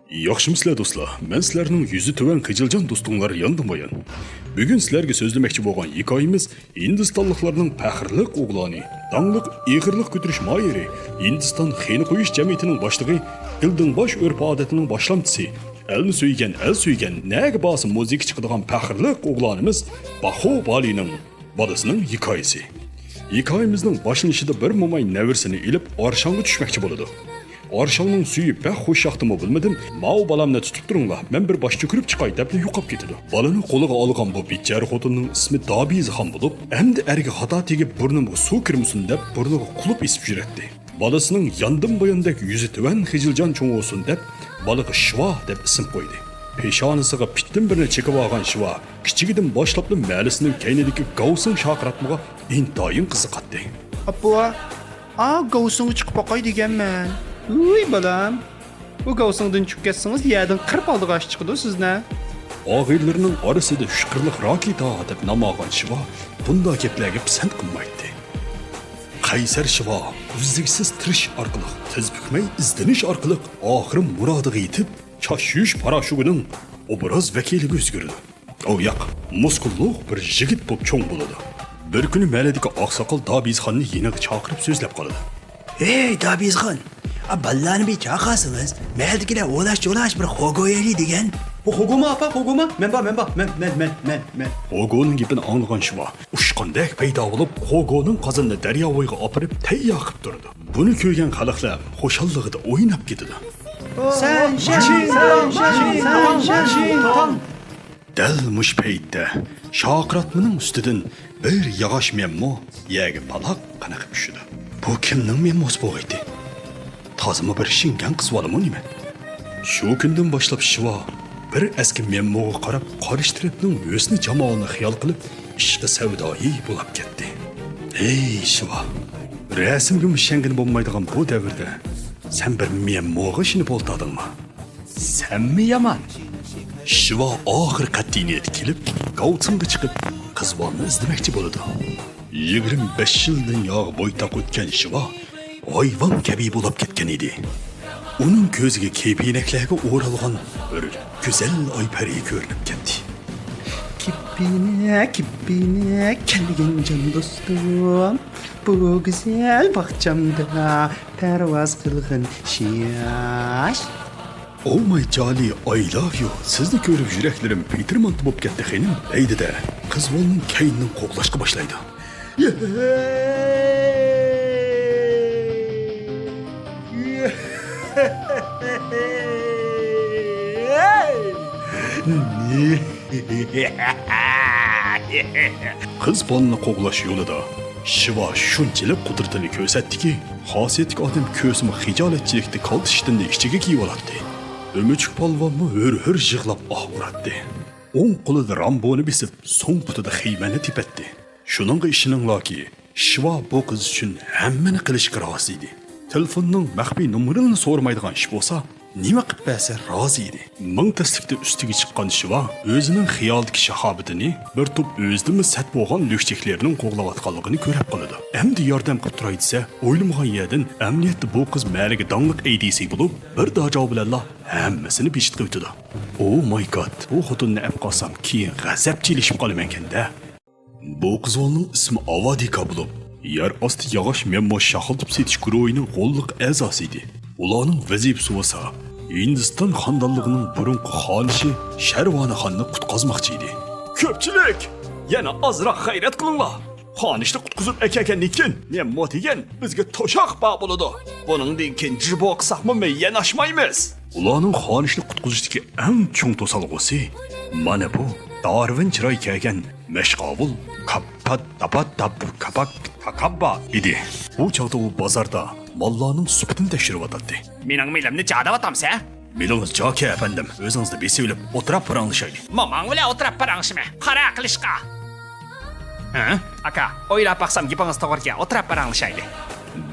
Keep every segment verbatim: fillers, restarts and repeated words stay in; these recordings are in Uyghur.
ياخشىمۇسىلەر دوستلار؟ مەن سىلەرنىڭ يۈزى تۆۋەن خىجىلجان دوستۇڭلار ياندىن بايان. بۈگۈن سىلەرگە سۆزلىمەكچى بولغان ھېكايىمىز ھىندىستانلىقلارنىڭ پەخىرلىك ئوغلانى، داڭلىق ئېغىرلىق كۆتۈرۈش ماھىرى، ھىندىستان خېنە قويۇش جەمئىيىتىنىڭ باشلىقى، ئىلدىڭباش ئۆرپ-ئادىتىنىڭ باشلامچىسى، ئەلنى سۆيگەن، ئەل سۆيگەن، نەگە بارسا مۇزىكا چىقىدىغان پەخىرلىك ئوغلانىمىز باخۇ بالىنىڭ بالىسىنىڭ ھېكايىسى. ھېكايىمىزنىڭ باشلىنىشىدا بىر موماي نەۋرىسىنى ئېلىپ ئارشاڭغا چۈشمەكچى بولىدۇ. ئارشاڭنىڭ سۈيى بەك خۇشياقتىمۇ بىلمىدىم، ماۋۇ بالامنى تۇتۇپ تۇرۇڭلار، مەن بىر باش چۆكۈرۈپ چىقاي دەپلا يوقاپ كېتىدۇ. بالىنى قولىغا ئالغان بۇ بىچارە خوتۇننىڭ ئىسمى دابىزخان بولۇپ، ئەمدى ئەرگە خاتا تېگىپ بۇرنۇمغا سۇ كىرمىسۇن دەپ بۇرنىغا قۇلۇپ ئېسىپ يۈرەتتى. بالىسىنىڭ ياندىن باياندەك يۈزى تۆۋەن خىجىلجان چوڭ بولسۇن دەپ بالىغا شىۋا دەپ ئىسىم قويدى. پېشانىسىغا پىتتىن بىرنى چېكىۋالغان شىۋا كىچىكىدىن باشلاپلا مەھەللىسىنىڭ كەينىدىكى گاۋسىڭ شارقىراتمىغا ئىنتايىن قىزىقاتتى. ئاپا، ئا گاۋسىڭغا چىقىپ باقاي دېگەنمەن. ۋۇي بالام، بۇ گاۋسىڭدىن چۈشۈپ كەتسىڭىز يەردىن قىرىپ ئالدىغا ئىش چىقىدۇ سىزنى. ئاغىنىلىرىنىڭ ئارىسىدا ئۈچ قىرلىق راكېتا دەپ نام ئالغان شىۋا بۇنداق گەپلەرگە پىسەنت قىلمايتتى. قەيسەر شىۋا ئۈزلۈكسىز تىرىشىش ئارقىلىق، تىز بۈكمەي ئىزدىنىش ئارقىلىق ئاخىرى مۇرادىغا يېتىپ، چاچ يۇيۇش پاراشوكىنىڭ ئوبراز ۋەكىلىگە ئۆزگىرىدۇ. ئۇ ياق، مۇسكۇللۇق بىر يىگىت بولۇپ چوڭ بولىدۇ. بىر كۈنى مەھەللىدىكى ئاقساقال دابىزخاننى يېنىغا چاقىرىپ سۆزلەپ قالىدۇ. ھەي، دابىزخان! ئا، بالىلارنى بىر چاقىرسىڭىز، مەھەللىدىكىلەر ئولاش-چولاش بىر خوگو يەيلى دېگەن. بۇ خوگوما، ئاپا، خوگوما؟ مەن بار، مەن بار، مەن، مەن، مەن، مەن، مەن. خوگونىڭ گېپىنى ئاڭلىغان شىۋا ئۇچقاندەك پەيدا بولۇپ، خوگونىڭ قازىنىنى دەريا بويىغا ئاپىرىپ تەييار قىلىپ تۇرىدۇ. بۇنى كۆرگەن خەلقلەر خۇشاللىقىدا ئويناپ كېتىدۇ. سەن شېڭ، سەن شېڭ، سەن شېڭ، تاڭ. دەل مۇشۇ پەيتتە شارقىراتمىنىڭ ئۈستىدىن بىر ياغاچ مەممۇ يەرگە پالاق قېنىقىپ چۈشىدۇ. بۇ كىمنىڭ مەممۇسى بولغىيتى؟ تازىمۇ بىر شىنجاڭ قىز بالىمۇ نېمە؟ شۇ كۈندىن باشلاپ شىۋا بىر ئەسكى مەممۇغا قاراپ، قارشى تەرەپنىڭ ھۆسنى جامالىنى خىيال قىلىپ، ئىشقى سەۋدايى بولاپ كەتتى. ھەي شىۋا، رەسىمگىمۇ ئىشەنگىلى بولمايدىغان بۇ دەۋردە سەن بىر مەممۇغا ئىشىنىپ ئولتۇردۇڭمۇ؟ سەنمۇ يامان. شىۋا ئاخىرى قەتئىي نىيەتكە كېلىپ، گاۋسىڭغا چىقىپ، قىز بالىنى ئىزدىمەكچى بولىدۇ. يىگىرمە بەش يىل دۇنياغا بويتاق ئۆتكەن شىۋا ھايۋان كەبى بولاپ كەتكەن ئىدى. ئۇنىڭ كۆزىگە كېپىنەكلەرگە ئورالغان بىر گۈزەل ئايپەرى كۆرۈنۈپ كەتتى. كېپىنەك، كېپىنەك، كەلگىن جان دوستۇم، بۇ گۈزەل باغچامدا پەرۋاز قىلغىن شىياش. Oh my Charlie, I love you. سىزنى كۆرۈپ يۈرەكلىرىم پىتىرمانتا بولۇپ كەتتى خېنىم. ھەيدە-دە، قىز بالىنىڭ كەينىدىن قوغلاشقا باشلايدۇ. قىز بالىنى قوغلاش يولىدا شىۋا شۇنچىلىك قۇدرىتىنى كۆرسەتتىكى، خاسىيەتلىك ئادەم كۆرسىمۇ خىجالەتچىلىكتە كالتە شىتىننى ئىچىگە كىيىۋالاتتى. ئۆمۈچۈك پالۋانمۇ ھۆر-ھۆر يىغلاپ ئاھ ئۇراتتى. ئوڭ قولىدا رامبونى بېسىپ، سوڭ پۇتىدا خېيمەننى تېپەتتى. شۇنىڭغا ئىشىنىڭلاركى، شىۋا بۇ قىز ئۈچۈن ھەممىنى قىلىشقا رازى ئىدى. تېلېفوننىڭ مەخپىي نومۇرىنى سورىمايدىغان ئىش بولسا، نېمە قىلىپ بەرسە رازى ئىدى. مىڭ تەسلىكتە ئۈستىگە چىققان شىۋا ئۆزىنىڭ خىيالدىكى شاخابىدىنى بىر توپ ئۆزىدىنمۇ سەت بولغان لۈكچەكلەرنىڭ قوغلاۋاتقانلىقىنى كۆرۈپ قالىدۇ. ئەمدى ياردەم قىلىپ تۇراي دېسە، ئويلىمىغان يەردىن ئەمەلىيەتتە بۇ قىز مەھەللىگە داڭلىق ئەيدىسى بولۇپ، بىر داجاۋ بىلەنلا ھەممىسىنى بېشىتقا ئۆتىدۇ. Oh my God، بۇ خوتۇننى ئەپ قالسام كېيىن غەزەپچى ئېلىشىپ قالىمەنكەن-دە. بۇ قىزۋالنىڭ ئىسمى ئاۋادىكا بولۇپ، يەر ئاستى ياغاچ مەممۇ شاخلىتىپ سېتىش گۇرۇھىنىڭ غوللۇق ئەزاسى ئىدى. ئۇلارنىڭ ۋەزىپىسى بولسا ھىندىستان خاندانلىقىنىڭ بۇرۇنقى خانىشى شەرۋانىخاننى قۇتقازماقچى ئىدى. كۆپچىلىك، يەنە ئازراق غەيرەت قىلىڭلار. خانىشنى قۇتقۇزۇپ ئەكەلگەندىن كېيىن مەممۇ دېگەن بىزگە توشاق بار بولىدۇ. بۇنىڭدىن كېيىن جىبو قىلساقمۇ مەييەن ئاشمايمىز. ئۇلارنىڭ خانىشنى قۇتقۇزۇشتىكى ئەڭ چوڭ توسالغۇسى مانا بۇ دارۋىن چىراي كەلگەن مەشقاۋۇل كاپپات داپات داپ كاپاك تاكاببا ئىدى. بۇ چاغدا ئۇ بازاردا ماللارنىڭ سۈپىتىنى تەكشۈرۈۋاتاتتى. مېنىڭ مېلىمنى جاداۋاتامسە؟ مېلىڭىز جاكى ئەپەندىم، ئۆزىڭىزنى بېسىۋېلىپ ئولتۇراپ پاراڭلىشايلى. موماڭ بىلەن ئولتۇراپ پاراڭلىشىمەن، قارا قىلىشقا. ھە؟ ئاكا، ئويلاپ باقسام گېپىڭىز توغرىكەن، ئولتۇراپ پاراڭلىشايلى.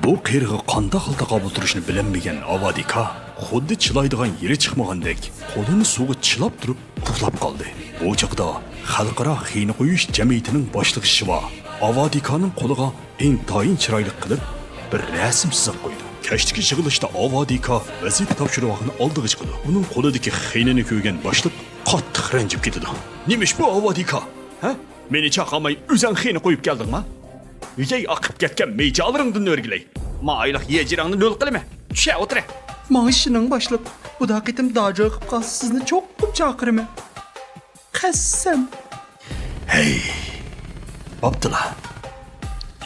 بۇ قېرىغا قانداق خىل تاقابىل تۇرۇشنى بىلەلمىگەن ئاۋادىكا خۇددى چىلايدىغان يېرى چىقمىغاندەك قولىنى سۇغا چىلاپ تۇرۇپ ئۇخلاپ قالدى. بۇ چاغدا خەلقئارا خېنە قويۇش جەمئىيىتىنىڭ باشلىقى شىۋا ئاۋادىكانىڭ قولىغا ئىنتايىن چىرايلىق قىلىپ بىر رەسىم سىزىپ قويدى. كەچتىكى يىغىلىشتا ئاۋادىكا ۋەزىپە تاپشۇرۇۋالغان ئالدىغا چىقىدۇ. ئۇنىڭ قولىدىكى خېنىنى كۆرگەن باشلىق قاتتىق رەنجىپ كېتىدۇ. نېمىش بۇ ئاۋادىكا؟ ھە؟ مېنى چاقىرماي ئۆزەڭ خېنە قويۇپ كەلدىڭما؟ ئۆيەي ئاقىپ كەتكەن مېجالىرىڭدىن ئۆرگىلەي. ما ئايلىق يېجىرىڭنى نۆل قىلىمەن. چۈشە ئولتۇرە. ماڭا ئىشىنىڭ باشلىق. بۇدا قېتىم داجا قىپ قالسا سىزنى چوقۇم چاقىرىمەن. قەسەم. ھەي، بوپتۇلا.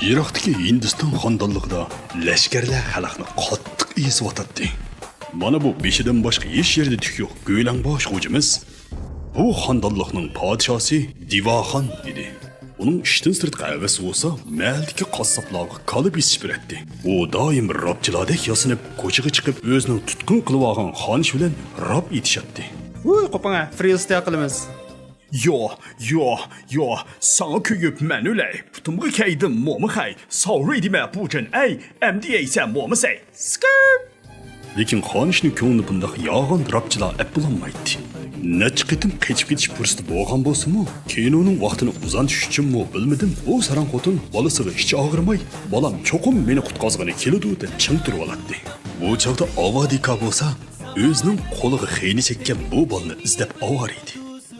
يىراقتىكى ھىندىستان خانىدانلىقىدا لەشكەرلەر خەلقنى قاتتىق ئېزىۋاتاتتى. مانا بۇ بېشىدىن باشقا ھېچ يېرىدە تۈك يوق گۆلەڭباش خوجىمىز بۇ خانىدانلىقنىڭ پادىشاھسى دىۋاخان ئىدى. ئۇنىڭ ئىشتىن سىرتقى ھەۋىسى بولسا مەھەللىدىكى قاسساپلارغا كالا بېسىش بېرەتتى. ئۇ دائىم راپچىلاردەك ياسىنىپ، كوچىغا چىقىپ، ئۆزىنىڭ تۇتقۇن قىلىۋالغان خانىشى بىلەن راپ ئېتىشاتتى. ۋوي، قوپۇڭە، فرىستايل قىلىمىز. يو، يو، يو، ساڭا كۆيۈپ مەن ئۆلەي، پۇتۇمغا كەيدىم مومىخەي، ساۋرى دېمە بۇجەن ئەي، ئەمدى يەيسەن مومىسەي. سكىپ! لېكىن خانىشنىڭ كۆڭلىنى بۇنداق ياغان راپچىلار ئەپ بولالمايتتى. نەچچە قېتىم قېچىپ كېتىش پۇرسىتى بولغان بولسىمۇ، كىنونىڭ ۋاقتىنى ئۇزارتىش ئۈچۈنمۇ بىلمىدىم، بۇ ساراڭ خوتۇن بالىسىغا ئىچى ئاغرىماي، بالام چوقۇم مېنى قۇتقازغىنى كېلىدۇ دەپ چىڭ تۇرۇۋالاتتى. بۇ چاغدا ئاۋادىكا بولسا ئۆزىنىڭ قولىغا خېنە چەككەن بۇ بالىنى ئىزدەپ ئاۋارە ئىدى.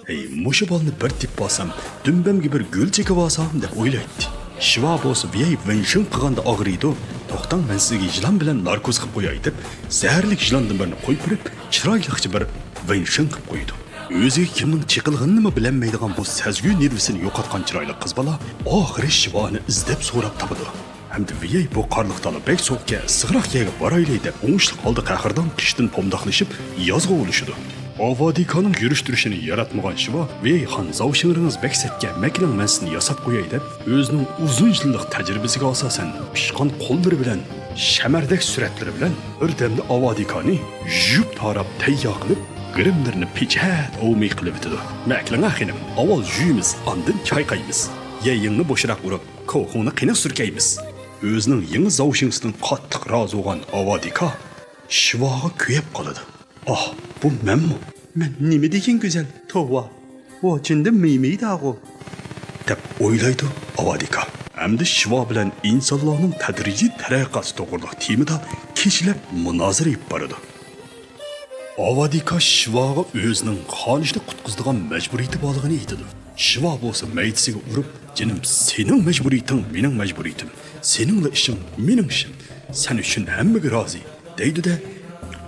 ھەي، مۇشۇ بالىنى بىر تېپىۋالسام، دۈمبەمگە بىر گۈل چېكىۋالسام دەپ ئويلايتتى. شىۋا بولسا ۋىيەي ۋېنشىڭ قىلغاندا ئاغرىيدۇ، توختاڭ، مەن سىزگە يىلان بىلەن ناركوز قىلىپ قوياي دەپ، زەھەرلىك يىلاندىن بىرنى قويۇپ بېرىپ، چىرايلىقچە بىر ۋېنشىڭ قىلىپ قويىدۇ. ئۆزىگە كىمنىڭ چېقىلغىنىنىمۇ بىلەلمەيدىغان بۇ سەزگۈ نېرۋىسىنى يوقاتقان چىرايلىق قىز بالا ئاخىرى شىۋانى ئىزدەپ سوراپ تاپىدۇ. ھەمدە ۋىيەي بۇ قارلىق دالا بەك سوغۇقكەن، ئىسسىقراق يەرگە بارايلى دەپ ئوڭۇشلۇق ھالدا قەھرىدان قىشتىن پومداقلىشىپ يازغا ئولىشىدۇ. ئاۋادىكانىڭ يۈرۈش-تۇرۇشىنى ياراتمىغان شىۋا، ۋىيەي خان، زاۋشىڭرىڭىز بەك سەتكەن، مەكىلىڭ مەن سىزنى ياساپ قوياي دەپ، ئۆزىنىڭ ئۇزۇن يىللىق تەجرىبىسىگە ئاساسەن، پىشقان قوللىرى بىلەن، شەمەردەك سۈرەتلىرى بىلەن بىردەمدە ئاۋادىكانى يۇيۇپ تاراپ تەييار قىلىپ، گىرىملىرىنى پېچەت ئوۋمىي قىلىۋېتىدۇ. مەكىلىڭە خېنىم، ئاۋۋال يۇيىمىز، ئاندىن چايقايمىز. يەيىڭنى بوشراق ئۇرۇپ، كوخۇڭنى قېنىق سۈركەيمىز. ئۆزىنىڭ يېڭى زاۋشىڭسىدىن قاتتىق رازى بولغان ئاۋادىكا شىۋاغا كۆيۈپ قالىدۇ. ئاھ، بۇ مەنمۇ؟ مەن نېمە دېگەن گۈزەل، توۋا! ۋاچىندىن مېيمېيداغۇ، دەپ ئويلايدۇ ئاۋادىكا. ئەمدى شىۋا بىلەن ئىنسانلارنىڭ تەدرىجىي تەرەققىياتى توغرىلىق تېمىدا كېچىلەپ مۇنازىرە ئېلىپ بارىدۇ. ئاۋادىكا شىۋاغا ئۆزىنىڭ خانىشنى قۇتقۇزىدىغان مەجبۇرىيىتى بارلىقىنى ئېيتىدۇ. شىۋا بولسا مەيدىسىگە ئۇرۇپ، جېنىم، سېنىڭ مەجبۇرىيىتىڭ مېنىڭ مەجبۇرىيىتىم، سېنىڭلا ئىشىڭ مېنىڭ ئىشىم، سەن ئۈچۈن ھەممىگە رازى، دەيدۇ-دە،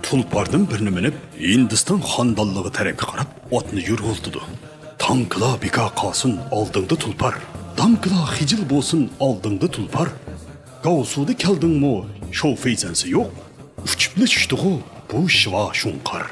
تۇلپاردىن بىرنى مىنىپ، ھىندىستان خانىدانلىقى تەرەپكە قاراپ ئاتنى يورغىلىتىدۇ. تاڭكىلار بىكار قالسۇن ئالدىڭدا تۇلپار، داڭكىلار خىجىل بولسۇن ئالدىڭدا تۇلپار. گاۋسۇدا كەلدىڭمۇ، شوفېيسەنسى يوق، ئۇچۇپلا چۈشتىغۇ بۇ شىۋا شۇڭقار.